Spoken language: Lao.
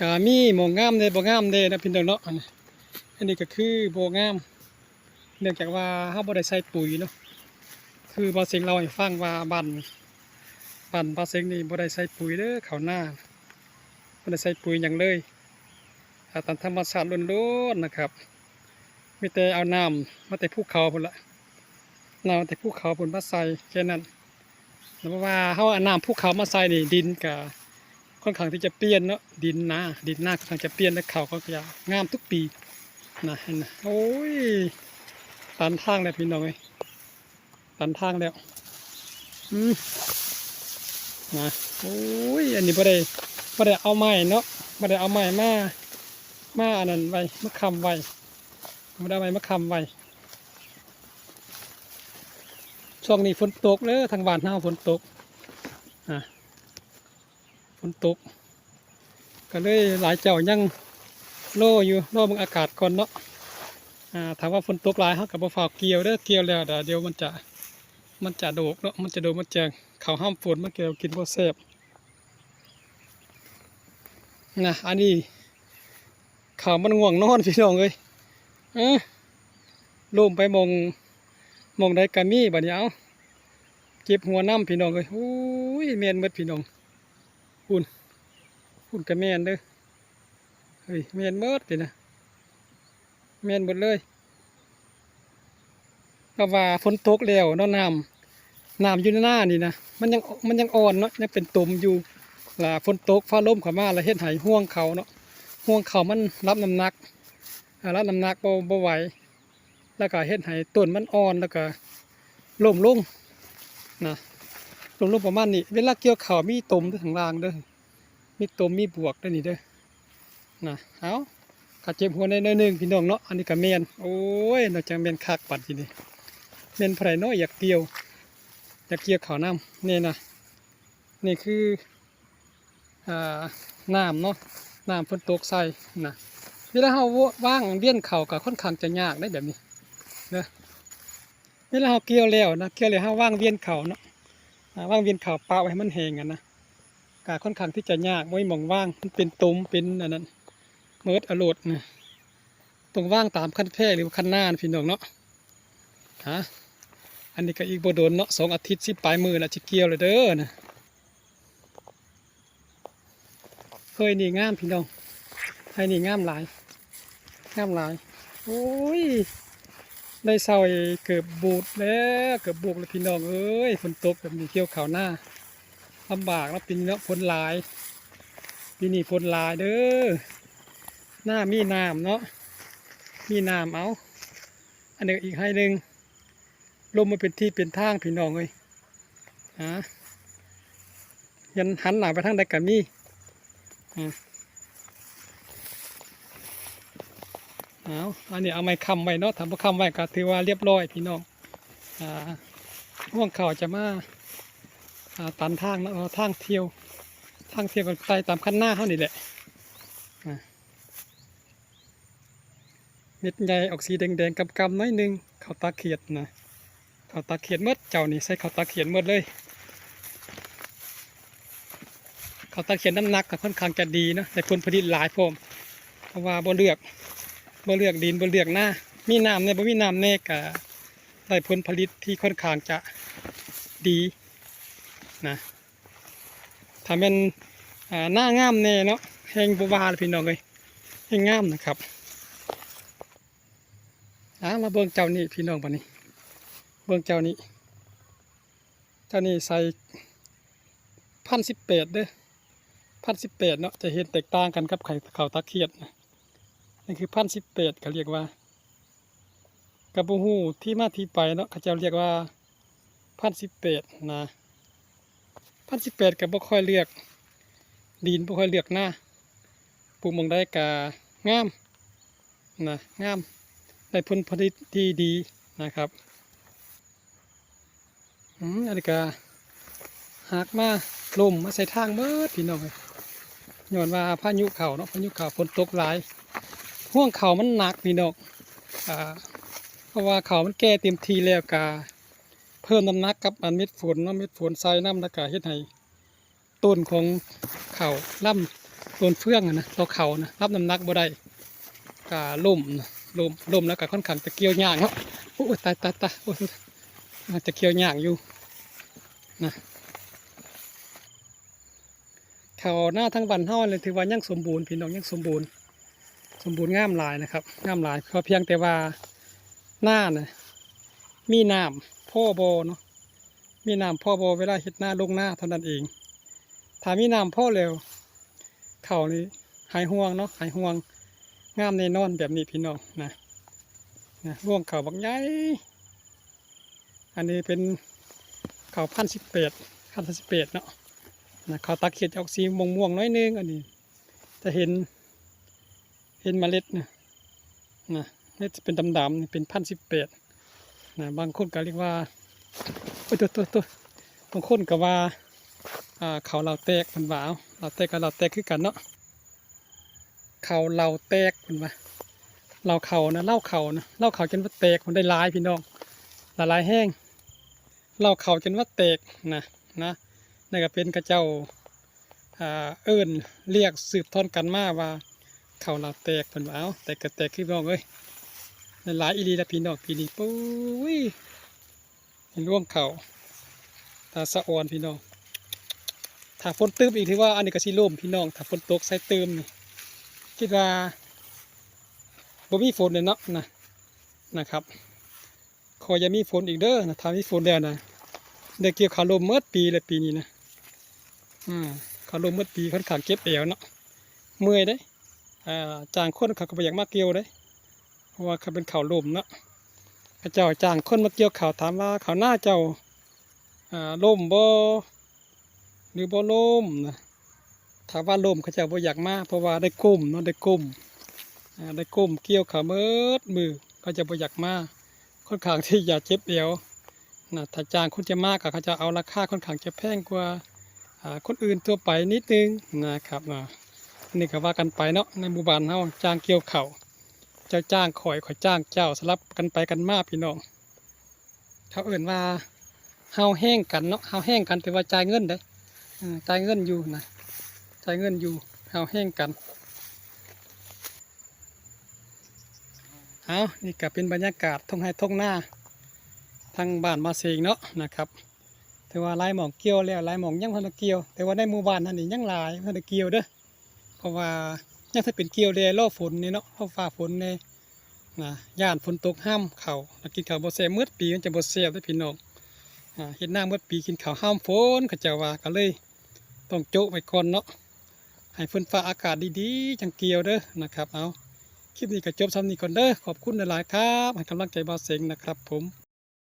ກະມີໝ່ອງງາມແດ່ບໍ່ງາມແດ່ເນາະພີ່ນ້ອງເນາະ. ອັນນີ້ ອັນນີ້ກໍຄືບໍ່ງາມ ເນື່ອງຈາກວ່າເຮົາບໍ່ໄດ້ໃສ່ປຸຍເນາະ. ຄືບ່າວເສັງເລົ່າໃຫ້ຟັງວ່າບ້ານ ບ້ານບ່າວເສັງນີ້ບໍ່ໄດ້ໃສ່ປຸຍເດີ ເຂົ້ານາ ບໍ່ໄດ້ໃສ່ປຸຍຫຍັງເລີຍ ອາ ຕາມທຳມະຊາດລ້ວນໆນະຄັບ. ມີແຕ່ເອົານ້ຳມາແຕ່ພູເຂົາພຸ້ນລະ ນ້ຳມາແຕ່ພູເຂົາພຸ້ນມາໃສ່ແຄ່ນັ້ນ. ແລ້ວເພາະວ່າເຮົາເອົານ້ຳພູເຂົາມາໃສ່ນີ້ ດິນກະຄ່ອນຂ້າງທີ່ຈະປ່ຽນເນາະ ດິນນາ ດິນນາຄ່ອນຂ້າງຈະປ່ຽນ ແລະເຂົ້າກໍຈະງາມທຸກປີນະ. ເຫັນນະ ໂອ້ຍ ຕັນທາງແລ້ວພີ່ນ້ອງເອີຍ ຕັນທາງແລ້ວ ອືມ ນະ. ໂອ້ຍ ອັນນີ້ບໍ່ໄດ້ ບໍ່ໄດ້ເອົາໄມ້ເນາະ ບໍ່ໄດ້ເອົາໄມ້ມາ ມາອັນນັ້ນໄວ້ ມາຄ້ຳໄວ້ ບໍ່ໄດ້ເອົາໄມ້ມາຄ້ຳໄວ້. ຊ່ວງນີ້ຝົນຕົກເດີ ທາງບ້ານເຮົາຝົນຕົກ ອາ ຝົນຕົກ ກໍເລີຍຫຼາຍເຈົ້າຍັງລໍຢູ່ ລໍເບິ່ງອາກາດກ່ອນເນາະ. ອາ ຖ້າວ່າຝົນຕົກຫຼາຍ ເຮົາກໍບໍ່ຟ້າວກ່ຽວເດີ ກ່ຽວແລ້ວດຽວມັນຈະ ມັນຈະໂດກເນາະ ມັນຈະໂດກ ມັນຈະ ເຂົ້າຫ້າມຝົນ ມັນກໍກິນບໍ່ແຊບນະ. ອັນນີ້ ເຂົ້າມັນງ່ວງນອນພີ່ນ້ອງເອີຍ ເອີ ລົ້ມໄປໝ່ອງ ໝ່ອງໃດກໍມີບາດນີ້ ເອົ້າ ເຈັບຫົວນຳພີ່ນ້ອງເອີຍ. ໂອ້ຍ ແມ່ນໝົດພີ່ນ້ອງ ພຸ້ນ ພຸ້ນກໍແມ່ນເດີ ເຮີ້ຍ ແມ່ນໝົດນີ້ນະ ແມ່ນໝົດເລີຍ. ແບບວ່າຝົນຕົກແລ້ວເນາະ ນ້ຳ ນ້ຳຢູ່ໃນນານີ້ນະ ມັນຍັງ ມັນຍັງອ່ອນເນາະ ຍັງເປັນຕົມຢູ່ ລະຝົນຕົກຟ້າລົມເຂົ້າມາ ລະເຮັດໃຫ້ຮວງເຂົ້າເນາະ ຮວງເຂົ້າມັນຮັບນ້ຳໜັກ ອາ ຮັບນ້ຳໜັກບໍ່ ບໍ່ໄຫວ ລະກະເຮັດໃຫ້ຕົ້ນມັນອ່ອນ ລະກະລົ້ມລົງນະ ລົ້ມລົງປະມານນີ້. ເວລາກ່ຽວເຂົ້າມີຕົມເດີ ຂ້າງລ່າງເດີ ມີຕົມມີບວກເດີນີ້ເດີ ນະ. ເອົ້າ ກະເຈັບຫົວແດ່ໜ້ອຍໜຶ່ງພີ່ນ້ອງເນາະ ອັນນີ້ກະແມ່ນ ໂອ້ຍ ນອກຈາກແມ່ນຄັກບັດທີນີ້ ແມ່ນໃຜເນາະຢາກກ່ຽວ ຢາກກ່ຽວເຂົ້ານຳ ນີ້ນະ ນີ້ຄື ອາ ນ້ຳເນາະ ນ້ຳຝົນຕົກໃສ່ນະ. ເວລາເຮົາວາງວຽນເຂົ້າກໍຄ່ອນຂ້າງຈະຍາກເດ້ແບບນີ້ເດີ ເວລາເຮົາກ່ຽວແລ້ວນະ ກ່ຽວແລ້ວເຮົາວາງວຽນເຂົ້າເນາະ ອາ ວາງວຽນເຂົ້າປະໄວ້ໃຫ້ມັນແຫ້ງຫັ້ນນະ ກະຄ່ອນຂ້າງທີ່ຈະຍາກ ບໍ່ມີໝ່ອງວາງ ມັນເປັນຕົມເປັນອັນນັ້ນໝົດອະໂລດນະ. ຕ້ອງວາງຕາມຄັນແພ ຫຼືວ່າຄັນນານະພີ່ນ້ອງເນາະ. ຮະ ອັນນີ້ກໍອີກບໍ່ດົນເນາະ ສອງອາທິດ ສິບປາຍມື້ລະ ຈະກ່ຽວລະເດີນະ. ເຮີ້ຍ ນີ້ງາມພີ່ນ້ອງ ໄຮ່ນີ້ງາມຫຼາຍ ງາມຫຼາຍ. ໂອ້ຍ ໄດ້ເຊົາເກືອບບູດແລ້ວ ເກືອບບຸກແລ້ວພີ່ນ້ອງເອີຍ. ຝົນຕົກແບບນີ້ກ່ຽວເຂົ້ານາລຳບາກເນາະ ປີນີ້ເນາະ ຝົນຫຼາຍ ປີນີ້ຝົນຫຼາຍເດີ. ນາມີນ້ຳເນາະ ມີນ້ຳ. ເອົາ ອັນນີ້ອີກໄຮ່ໜຶ່ງ ລົມມາເປັນທີ່ເປັນທາງພີ່ນ້ອງເອີຍ. ອ່າ ຫັນ ຫັນໜ້າໄປທາງໃດກໍມີ. ອ່າ ເອົາ ອັນນີ້ເອົາໄມ້ຄ້ຳໄວ້ເນາະ ຖ້າບໍ່ຄ້ຳໄວ້ກໍຖືວ່າລຽບຮ້ອຍພີ່ນ້ອງ. ອ່າ ຮວງເຂົ້າຈະມາ ອ່າ ຕັນທາງເນາະ ເອົາທາງທ່ຽວ ທາງທ່ຽວກໍໄຕ່ຕາມຄັນນາເຮົານີ້ແຫຼະ. ອ່າ ເມັດໃຫຍ່ອອກສີແດງໆ ກຳໆ ໜ້ອຍໜຶ່ງ ເຂົ້າຕາຂຽດນະ ເຂົ້າຕາຂຽດໝົດ. ເຈົ້ານີ້ໃສ່ເຂົ້າຕາຂຽດໝົດເລີຍ ເຂົ້າຕາຂຽດນ້ຳໜັກກໍຄ່ອນຂ້າງຈະດີເນາະ ໄດ້ຜົນຜະລິດຫຼາຍພ້ອມ ເພາະວ່າບໍ່ເລືອກ ບໍ່ເລືອກດິນ ບໍ່ເລືອກນາ ມີນ້ຳແດ່ ບໍ່ມີນ້ຳແດ່ ກໍໄດ້ຜົນຜະລິດທີ່ຄ່ອນຂ້າງຈະດີນະ. ຖ້າແມ່ນ ອ່າ ນາງາມແດ່ເນາະ ແຮ່ງບໍ່ວ່າລະພີ່ນ້ອງເອີຍ ແຮ່ງງາມນະຄັບ. ອ່າ ມາເບິ່ງເຈົ້ານີ້ພີ່ນ້ອງ ບາດນີ້ເບິ່ງເຈົ້ານີ້ ເຈົ້ານີ້ໃສ່ພັນສິບແປດເດີ ພັນສິບແປດເນາະ ຈະເຫັນແຕກຕ່າງກັນກັບໄຂ່ ເຂົ້າຕາຂຽດນະ. ນີ້ຄືພັນສິບແປດ ເຂົາລຽກວ່າ ກໍບໍ່ຮູ້ທີ່ມາທີ່ໄປເນາະ ເຂົາເຈົ້າລຽກວ່າພັນສິບແປດນະ. ພັນສິບແປດກໍບໍ່ຄ່ອຍເລືອກດິນ ບໍ່ຄ່ອຍເລືອກນາ ປູກໝ່ອງໃດກໍງາມນະ ງາມ ໄດ້ຜົນຜະລິດທີ່ດີນະຄັບ. ອືມ ອັນນີ້ກະຫັກມາລົ້ມມາໃສ່ທາງເໝິດພີ່ນ້ອງເອີຍ ຍ້ອນວ່າພາຍຸເຂົ້າເນາະ ພາຍຸເຂົ້າ ຝົນຕົກຫຼາຍ ຮວງເຂົ້າມັນໜັກພີ່ນ້ອງ. ອ່າ ເພາະວ່າເຂົ້າມັນແກ່ເຕັມທີ່ແລ້ວ ກະເພີ່ມນ້ຳໜັກກັບອັນເມັດຝົນເນາະ ເມັດຝົນໃສ່ນຳ ແລ້ວກະເຮັດໃຫ້ ຕົ້ນຂອງເຂົ້າລຳ ຕົ້ນເຟືອງຫັ້ນນະ ຕໍ່ເຂົ້ານະ ຮັບນ້ຳໜັກບໍ່ໄດ້ ກະລົ້ມນະ ລົ້ມ ລົ້ມແລ້ວກະຄ່ອນຂ້າງຈະກ່ຽວຍາກເນາະ. ໂອ້ຍ ຕາຍ ຕາຍ ຕາຍ ໂອ້ຍ ອາດຈະກ່ຽວຍາກຢູ່ນະ. ເຂົ້ານາທາງບ້ານເຮົານີ້ຖືວ່າຍັງສົມບູນພີ່ນ້ອງ ຍັງສົມບູນ ສົມບູນງາມຫຼາຍນະຄັບ ງາມຫຼາຍ ຂໍພຽງແຕ່ວ່ານານະ ມີນ້ຳພໍບໍ່ເນາະ ມີນ້ຳພໍບໍ່ເວລາເຮັດນາລົງນາເທົ່ານັ້ນເອງ. ຖ້າມີນ້ຳພໍແລ້ວ ເຂົ້ານີ້ຫາຍຫ່ວງເນາະ ຫາຍຫ່ວງ ງາມແນ່ນອນແບບນີ້ພີ່ນ້ອງນະ ນະ ລວງເຂົ້າບັກໃຫຍ່. ອັນນີ້ເປັນເຂົ້າພັນສິບແປດ ພັນສິບແປດເນາະ ນະ ເຂົ້າຕາຂຽດອອກສີມ່ວງໆໜ້ອຍໜຶ່ງ ອັນນີ້ຈະເຫັນ ເຫັນເມລັດນະ ນະ ເມັດຈະເປັນດຳໆ ນີ້ເປັນພັນສິບແປດນະ. ບາງຄົນກໍເອີ້ນວ່າ ໂອ້ຍ ໂຕໆໆ ບາງຄົນກໍວ່າ ອ່າ ເຂົ້າລາວແຕກ ເພິ່ນວ່າ ເອົາ ລາວແຕກກໍລາວແຕກຄືກັນເນາະ ເຂົ້າລາວແຕກ ເພິ່ນວ່າ ລາວເຂົ້ານະ ລາວເຂົ້ານະ ລາວເຂົ້າຈົນວ່າແຕກ ມັນໄດ້ຫຼາຍພີ່ນ້ອງ ຫຼາຍໆແຮງ ລາວເຂົ້າຈົນວ່າແຕກນະ ນະ ນັ້ນກໍເປັນເຂົາເຈົ້າ ອ່າ ເອີ້ນລຽກສືບທອດກັນມາວ່າ ເຂົ້າລາວແຕກ ເພິ່ນວ່າ ເອົາ ແຕກກໍແຕກຄືນ້ອງເອີຍ ຫຼາຍອີ່ຫຼີລະພີ່ນ້ອງປີນີ້. ໂອ້ຍ ລວງເຂົ້າຕາສະອອນພີ່ນ້ອງ ຖ້າຝົນຕື່ມອີກຖືວ່າອັນນີ້ກໍຊິລົ້ມພີ່ນ້ອງ ຖ້າຝົນຕົກໃສ່ຕື່ມນີ້ ຄິດວ່າບໍ່ມີຝົນແລ້ວເນາະ ນະ ນະຄັບ. ຂໍຢ່າມີຝົນອີກເດີນະ ຖ້າມີຝົນແລ້ວນະ ໄດ້ກ່ຽວເຂົ້າລົ້ມໝົດປີແລ້ວປີນີ້ນະ ອືມ ເຂົ້າລົ້ມໝົດປີ ຂ້ອນຂ້າງເຈັບແອວເນາະ ເມື່ອຍເດ້ ອ່າ ຈ້າງຄົນເຂົາກໍບໍ່ຢາກມາກ່ຽວເດ້ ເພາະວ່າເຂົາເປັນເຂົ້າລົ້ມເນາະ ເຂົາເຈົ້າຈ້າງຄົນມາກ່ຽວເຂົ້າ ຖາມວ່າເຂົ້ານາເຈົ້າ ອ່າ ລົ້ມບໍ່ ຫຼືບໍ່ລົ້ມນະ ຖ້າວ່າລົ້ມເຂົາເຈົ້າບໍ່ຢາກມາ ເພາະວ່າໄດ້ກົ້ມເນາະ ໄດ້ກົ້ມ ອ່າ ໄດ້ກົ້ມກ່ຽວເຂົ້າໝົດມື້ ເຂົາເຈົ້າບໍ່ຢາກມາ ຂ້ອນຂ້າງທີ່ຈະເຈັບແອວນະ. ຖ້າຈ້າງຄົນຈະມາກໍເຂົາເຈົ້າເອົາລາຄາຂ້ອນຂ້າງຈະແພງກວ່າ ອ່າ ຄົນອື່ນທົ່ວໄປນິດໜຶ່ງນະຄັບນະ. ອັນນີ້ກໍວ່າກັນໄປເນາະ ໃນໝູ່ບ້ານເຮົາຈ້າງກ່ຽວເຂົ້າ ເຈົ້າຈ້າງຂ້ອຍ ຂ້ອຍຈ້າງເຈົ້າ ສະຫຼັບກັນໄປກັນມາພີ່ນ້ອງ. ເຂົາເອີ້ນວ່າເຮົາແຮງກັນເນາະ ເຮົາແຮງກັນ ແຕ່ວ່າຈ່າຍເງິນເດ້ ເອີ ຈ່າຍເງິນຢູ່ນະ ຈ່າຍເງິນຢູ່ ເຮົາແຮງກັນ. ເອົາ ນີ້ກໍເປັນບັນຍາກາດທົ່ງໄຮ່ທົ່ງນາທາງບ້ານມາເຊງເນາະນະຄັບ ຖືວ່າຫຼາຍໝ່ອງກ່ຽວແລ້ວ ຫຼາຍໝ່ອງຍັງບໍ່ທັນໄດ້ກ່ຽວ ແຕ່ວ່າໃນໝູ່ບ້ານເຮົານີ້ຍັງຫຼາຍບໍ່ທັນໄດ້ກ່ຽວເດີ. ເພາະວ່າຍັງຖ້າເປັນກ່ຽວແດ່ ລໍຝົນແດ່ເນາະ ລໍຟ້າຝົນແດ່ນະ ຢ້ານຝົນຕົກຫ້ຳເຂົ້າ ແລ້ວກິນເຂົ້າບໍ່ແຊບ ໝົດປີມັນຈະບໍ່ແຊບເດ້ພີ່ນ້ອງ. ອາ ເຮັດນາໝົດປີກິນເຂົ້າຫ້ຳຝົນ ເຂົາເຈົ້າວ່າ ກໍເລີຍຕ້ອງໂຈະໄວ້ກ່ອນເນາະ ໃຫ້ຝົນຟ້າອາກາດດີໆ ຈັ່ງກ່ຽວເດີນະຄັບ. ເອົາ ຄລິບນີ້ກໍຈົບສ່ຳນີ້ກ່ອນເດີ ຂອບຄຸນຫຼາຍໆຄັບ ໃຫ້ກຳລັງໃຈບ່າວເສັງນະຄັບຜົມ.